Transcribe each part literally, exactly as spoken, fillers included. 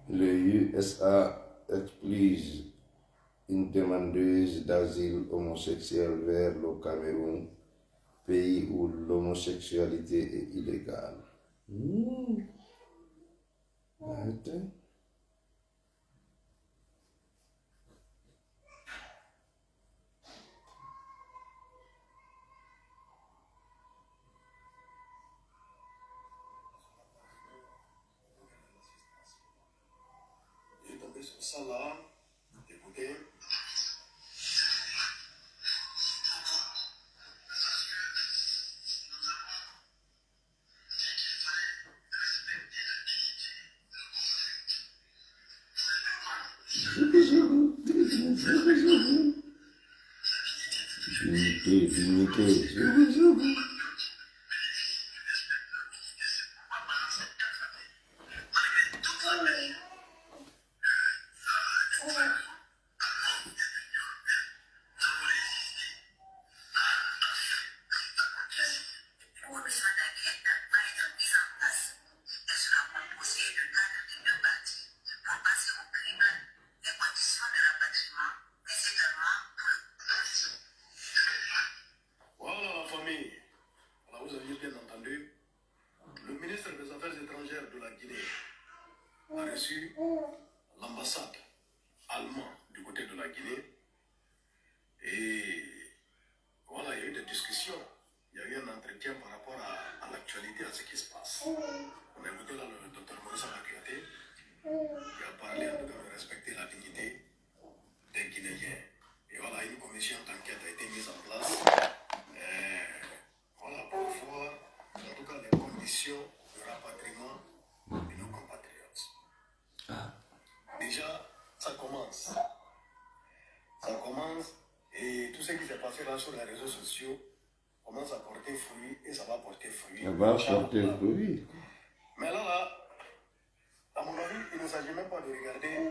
Le U S A expulse une demandeuse d'asile homosexuelle vers le Cameroun, pays où l'homosexualité est illégale. Hmm. Arrêtez. J'ai tombé sur ça là. Écoutez. Dignité, dignité. Voilà la famille. Voilà, vous avez bien entendu. Le ministre des Affaires étrangères de la Guinée a reçu l'ambassade allemande du côté de la Guinée. Et voilà, il y a eu des discussions. Il y a eu un entretien par rapport à, à l'actualité, à ce qui se passe. On a écouté là le docteur Maurice Abakiaté, qui a parlé en tout cas de respecter la dignité des Guinéens. Et voilà, une commission d'enquête a été mise en place. Euh, voilà, pour voir, en tout cas, les conditions de rapatriement de nos compatriotes. Déjà, ça commence. Ça commence. Et tout ce qui s'est passé là sur les réseaux sociaux commence à porter fruit et ça va porter fruit. Ça va porter fruit. Mais là, là, à mon avis, il ne s'agit même pas de regarder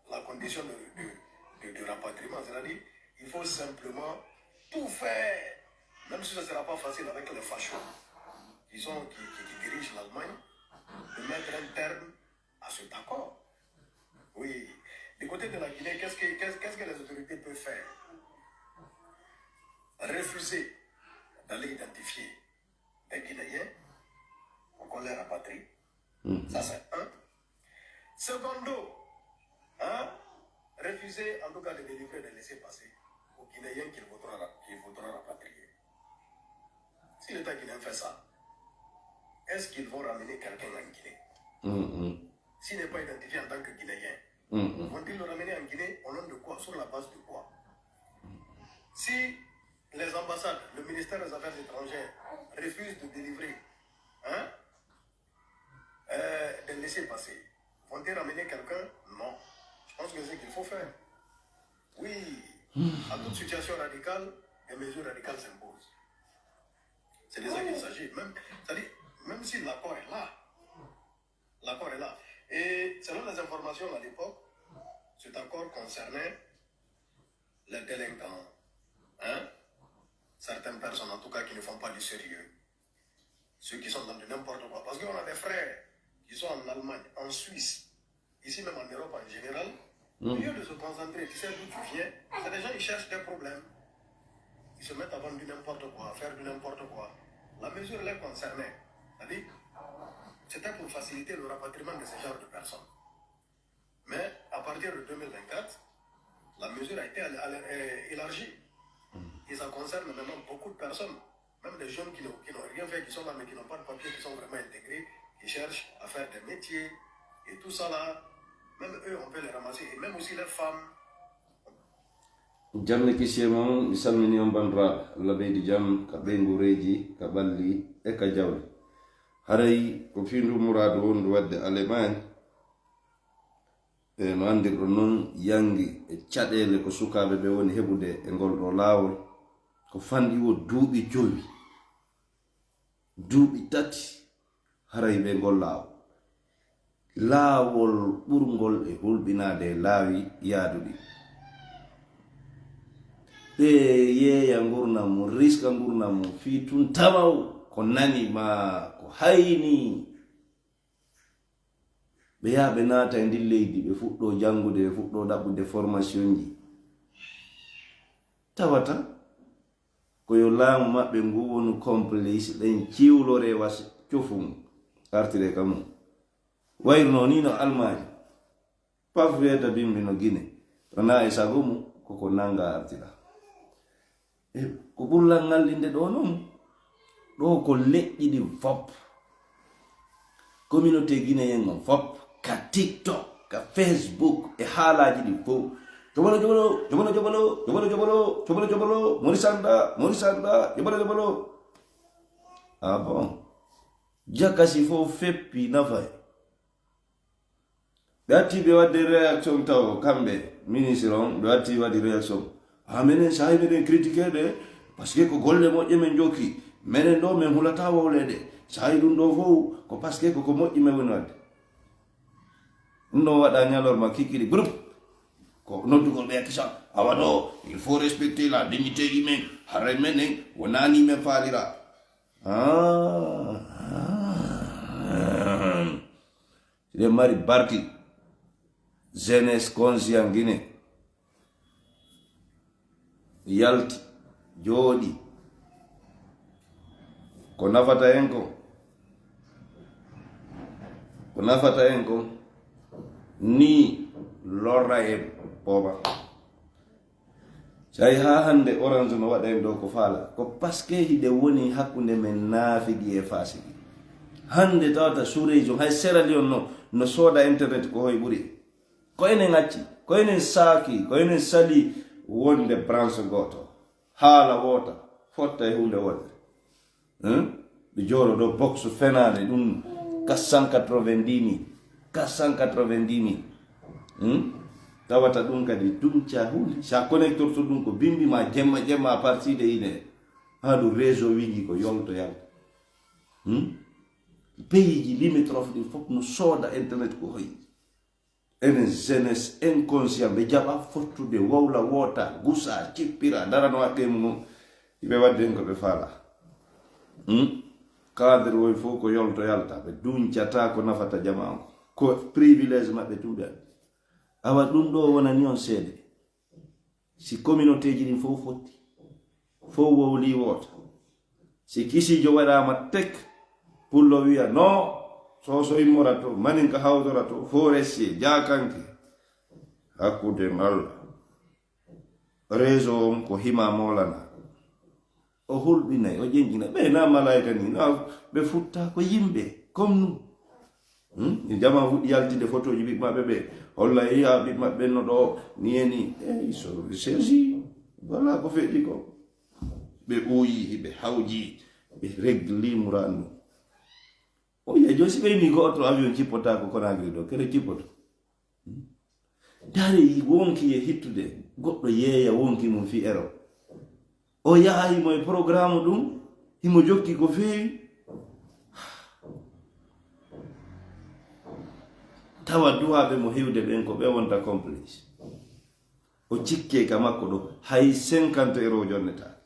la condition de, de, de, de rapatriement. C'est-à-dire, il faut simplement tout faire, même si ce ne sera pas facile avec les fachos qui, sont, qui, qui, qui dirigent l'Allemagne, de mettre un terme à cet accord. Oui. Du côté de la Guinée, qu'est-ce que, qu'est-ce, qu'est-ce que les autorités peuvent faire? Refuser d'aller identifier des Guinéens pour qu'on les rapatrie. Ça, c'est un. Secondo, hein, refuser en tout cas de délivrer des laissés-passer aux Guinéens qu'il voudra, qu'il voudra rapatrier. Si l'État guinéen fait ça, est-ce qu'ils vont ramener quelqu'un en Guinée? S'il n'est pas identifié en tant que Guinéen, vont-ils le ramener en Guinée au nom de quoi? Sur la base de quoi? Si les ambassades, le ministère des Affaires étrangères refuse de délivrer, hein, euh, de laisser passer, vont-ils ramener quelqu'un? Non. Je pense que c'est ce qu'il faut faire. Oui, à toute situation radicale, des mesures radicales s'imposent. C'est de ça qu'il s'agit. Même, c'est-à-dire, même si l'accord est là, l'accord est là. Et selon les informations à l'époque, cet accord concernait les délinquants, hein, certaines personnes en tout cas qui ne font pas du sérieux, ceux qui sont dans du n'importe quoi. Parce qu'on a des frères qui sont en Allemagne, en Suisse, ici même en Europe en général, au lieu de se concentrer, tu sais d'où tu viens, c'est des gens qui cherchent des problèmes. Ils se mettent à vendre du n'importe quoi, à faire du n'importe quoi. La mesure les concernait. C'est-à-dire, c'était pour faciliter le rapatriement de ce genre de personnes. Mais à partir de deux mille vingt-quatre, la mesure a été al- al- euh, élargie. Et ça concerne maintenant beaucoup de personnes. Même des jeunes qui n'ont qui n'ont rien fait, qui sont là, mais qui n'ont pas de papier, qui sont vraiment intégrés, qui cherchent à faire des métiers et tout ça là. Même eux, on peut les ramasser. Et même aussi les femmes. Jam ne kisi e mon, mi salmini on banndiraaɓe. Allah ɓeydi jam ka ɓeyngureeji, ka ɓalli e ka jawle. Haray ko fii ndu muraadu wondu waɗde Alemaani. E no anndirɗon non, yanngi e caɗeele ko sukaaɓe ɓe woni heɓude e ngol ɗoo laawol, ko fanɗi wo duuɓi jowi. Duuɓi tati haray ɓe ngol laawol. Laawol ɓurngol e hulɓinaade e laawi yaaduɗi. Ɓe yeeya ngurndan mum, riska ngurndan mum fii tun tawaw ko nani maa ko hayni. Ɓe yaha ɓe naata e ndin leydi, ɓe fuɗɗo janngude, ɓe fuɗɗo ɗaɓɓude formationji. Tawata ko yo laamu maɓɓe ngu wonu complice, ɓen ciwlore was cofum artire ka mum. Wayruno ni no Almaañ. Paf weeta bimbi no Gine. To na e sago mum, koko nanga artira. E ko ɓurlal ngal inde ɗo non. Ɗo ko leƴƴi ɗi fop. Communauté guinéen on fop, ka TikTok, ka Facebook, e haalaaji ɗi fof. Jobolo, jobolo, jobolo, jobolo, jobolo, jobolo, jobolo, jobolo, Maurice Anda, Maurice Anda, jobolo, jobolo. Ah bon? Jakasi fof feppi nafay. Ɓe atti ɓe wadde réaction taw kamɓe, ministre on, ɓe atti waɗi réaction. Ha menen, sahi meɗen critiqué ɓe, parce que ko golle moƴƴe men jokki. Menen ɗo, men hulata wowleede. Sahi ɗum ɗo fof, ko parce que koko moƴƴi men woni wadde. Ɗum ɗo waɗa ñalorma kikiɗi groupe. Ko noddugol ɓe kisa, awa ɗo, il faut respecter la dignité humaine. Haray menen, wonani men faalira. Ah, ah. Hiɗen mari barki. Jeunesse conscient Guinée. Yalti, jooɗi. Ko nafata en kon. Ko nafata en kon. Ni lorra en booba. Sayi haa hannde Orange no waɗa en ɗo ko faala. Ko parce que hiɗe woni hakkunde men naafigi e faasigi. Hannde tawata sous-région, hay Sierra Leone no, no sooda internet ko hoy ɓuri. Ko enen acci, ko enen saaki, ko enen sali wonde branche gooto. Haala woota, fotta e huunde wootere. Hein? Ɓe jooɗo ɗo box fenaande ɗum quatre cent quatre-vingt-dix mille. Quatre cent quatre-vingt-dix mille. Hmm? Tawata ɗum kadi ɗum ca huunde. Sa connectorto ɗum ko bimbi ma jemma jemma à partir de une heure. Haa ɗum réseau wingi ko yolto yalta. Hmm? Pays ji limitrophe ɗin fof no sooda internet ko hoy. Enen jeunesse inconscient ɓe jaɓa fottude wowla woota, gusa, cippira, darano haqqe mum on. Iɓe wadde en ko ɓe faala. Hmm? Cadre woy fof ko yolto yalta, ɓe duñcata ko nafata jama on. Ko privilège maɓɓe tun ɓe addi. Awa ɗum ɗo wonani on seede. Si communauté ji ɗin fof fotti, fof wowli woota. Si kisiijo waɗaama tek, pullo wiya no, soso immorato, maninka hawtorato, forestier, jaakanke, hakkunde ngal. Réseau on ko hima moolana. O hulɓinay, o ƴenƴina. Ɓe na malaayika ni, na ɓe futta ko yimɓe, comme nous. Hmm? Jama fuɗɗi yaltinde photoji ɓiɓɓe maɓɓe ɓe. Holla iya ɓiɓɓe maɓɓe no ɗo, ni e ni. Ey, so saisi, voilà ko feƴƴi ko. Ɓe uuyi, ɓe hawji, ɓe regli murandu. O yiya jooni si ɓeyni go'oto avion cippota ko Conakry ɗo, kere cippoto. Hmm? Dare wonki e hittude, goɗɗo yeeya wonki mum fii ero. O yaha himo e programme ɗum, himo jokki ko feewi. Tawa duwaaɓe mo hewde ɓen ko ɓe wonta complice. O cikke ka makko ɗo, hay cinquante euro jonnetaake.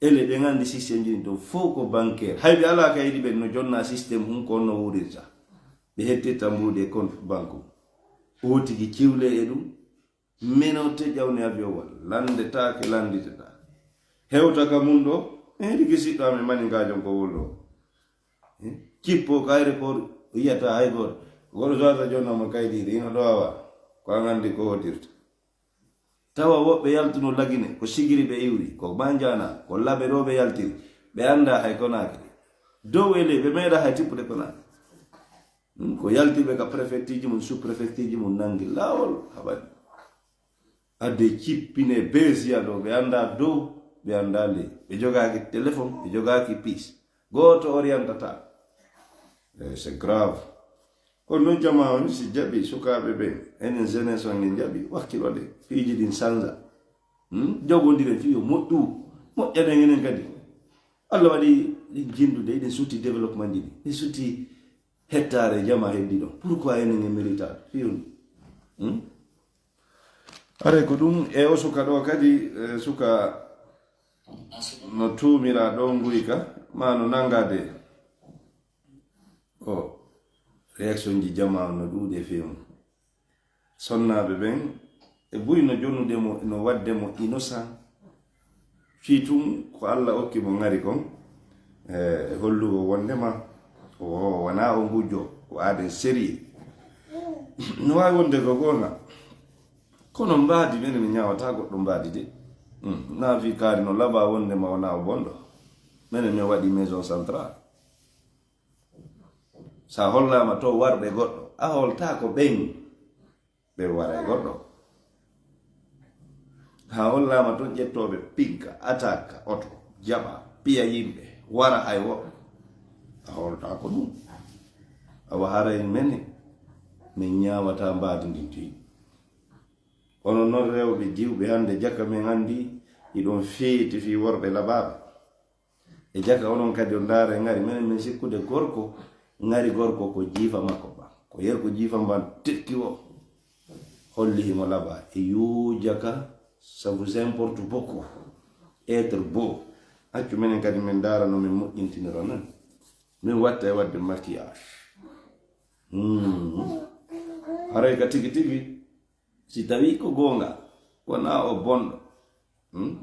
Ele ɗen anndi système ji ɗin ɗon fow ko bancaire. Hay ɓe alaa kaydi ɓen no jonna système hum ko on no wuurirta. Ɓe hettirta mbuuɗi e compte banque. O tigi ciwle e ɗum. Menote ƴawne avion wal. Lanndetaake, lannditetaake. Hewta ka mum ɗo, e heɗi kisiɗɗo amen maningaajo ko wol ɗo. Eh, cippo ka aéroport, o yiyata hay gooto. Goɗɗo sowata jonnama kaydi ɗi, ino ɗo awa. Ko an anndi ko hotirta. Tawa woɓɓe yaltuno Lagine, ko Sigiri ɓe iwri, ko Manjana, ko Labe ɗo ɓe yaltiri. Ɓe annda hay Conakry. Dow e ley, ɓe meeɗa hay tippude Conakry. Hmm, ko yaltirɓe ka préfecture ji mum, sous-préfecture ji mum nanngi laawol haɓani. Adde cippine besiya ɗo, ɓe annda dow, ɓe annda ley. Ɓe jogaaki téléphone, ɓe jogaaki piis. Gooto orientata. Eh, c'est grave. Kono noon jamaa on si jaɓi sukaaɓe ɓen, enen jeunesse on en jaɓi, wakkiloɗe, piiji ɗin sanza. Hmm? Jogondiren fii yo moƴƴu, moƴƴanen enen kadi. Allah waɗi ɗin jinndude, eɗen suuti développement ji ɗi, eɗen suuti hettaare jamaa heddi ɗon. Pourquoi enen en mérita fii on? Hmm? Are ko ɗum e o suka ɗo kadi, eh, suka no tuumira ɗo nguyka, ma no nanga de. O, Réaction ji jama no ɗuuɗi e feemu. Sonnaaɓe ɓen e buy no jonude mo, no waɗde mo innocent. Fii tun ko Alla okki mo ŋari kon, e hollugo wondema o wonaa o ngujjo, o aaden sérieux. No waawi wonde ko goonga, kono mbaadi, menen mi ñaawataa goɗɗo mbaadi de. Hmm, naa fii kaari no labaa wondema wonaa o bonɗo. Menen mi waɗi maison centrale. Sa hollaama to warɓe goɗɗo, a holtaako ɓen ɓe wara e goɗɗo. Ha hollaama to ƴettooɓe pinka, ataka, oto, jaɓa, piya yimɓe, wara hay woɓɓe. A holtaako ɗum. Awa haray mene, min ñaawata mbaadi ndin tigi. Onon non rewɓe jiwɓe hannde jaka men anndi, iɗon feeti fii worɓe laɓaaɓe. E jaka onon kadi on ndaara e ŋari, menen min sikkude gorko, ŋari gorko ko jiifa makko ba. Ko yer ko jiifa mban tekki o. Holli himo laba. E yo jaka, ça vous importe beaucoup. Être beau. Accu menen kadi min ndaara no min moƴƴintinira non. Min watta e waɗde maquillage. Hmm. Haray ka tigi tigi, si tawii ko goonga, wonaa o bonɗo. Hmm?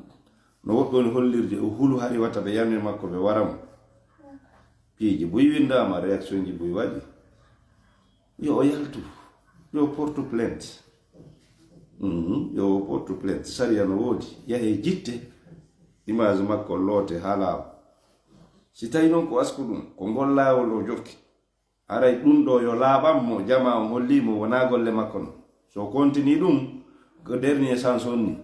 No woɓɓe woni hollirde, o hulu hari wata ɓe yame makko, ɓe wara mo. Piiji buy winndaama, réaction ji buy waɗi. Yo o yaltu, yo o porte plainte. Hmm, yo o porte plainte. Sariya no woodi. Yahe jitte, image makko loote haa laaɓa. Si tawii non ko asku ɗum, ko ngol laawol o jokki. Haray ɗum ɗo yo laaɓan mo, jama on hollii mo wonaa golle makko non. So o continue ɗum, ko dernier chance on ni.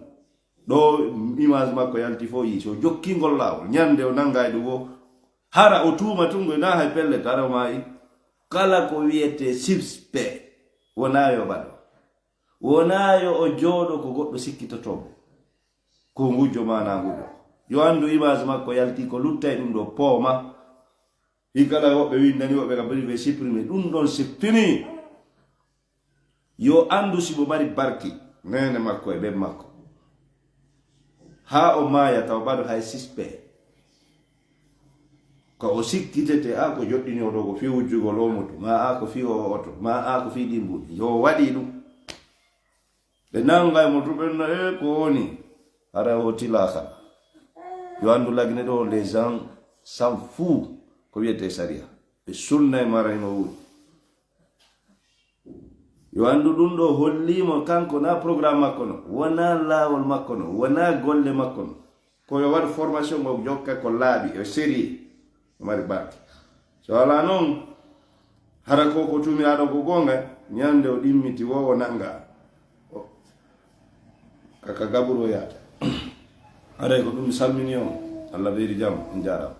Ɗo image makko yalti fof yii. So o jokkii ngol laawol, ñande o nannga e ɗum o, hara o tuuma tun ngoy naa hay pellet, hara o maayi. Kala ko wiyetee suspect, wonaa yo ɓaɗo. Wonaa yo o jooɗo ko goɗɗo sikkitotoo mo. Ko ngujjo maa naa ngujjo. Yo anndu image makko yalti ko lutta e ɗum ɗo pooma. Hikala woɓɓe windani woɓɓe ka bari ɓe supprimer. Ɗum ɗon c'est fini. Yo anndu si mo mari barki, neene makko e ɓen makko. Haa o maaya taw ɓaɗo hay suspect. Ko o sikkitete, a ko joɗɗini o ɗo ko fii wujjugol o mutu, ma a ko fii o oto, ma a ko fii ɗi mbuuɗi. Yo o waɗi ɗum. Ɓe nanga e mo to ɓen no, e ko woni? Hara o tilaa kala. Yo anndu lagne ɗo, les gens s'en fout ko wiyetee sariya. Ɓe sunna e mara e mo wuuri. Yo anndu ɗum ɗo hollii mo kanko na programme makko no, wonaa laawol makko no, wonaa golle makko no. Ko yo waɗ formation o jokka ko laaɓi, o sérieux, o mari barke. So alaa non, hara ko ko tuumiraaɗo ko goonga, ñande o ɗimmiti wo o nanga. O, ka, ka gaburo yaata. Haray ko ɗum sammini on. Allah ɓeydi jam, on jaaraama.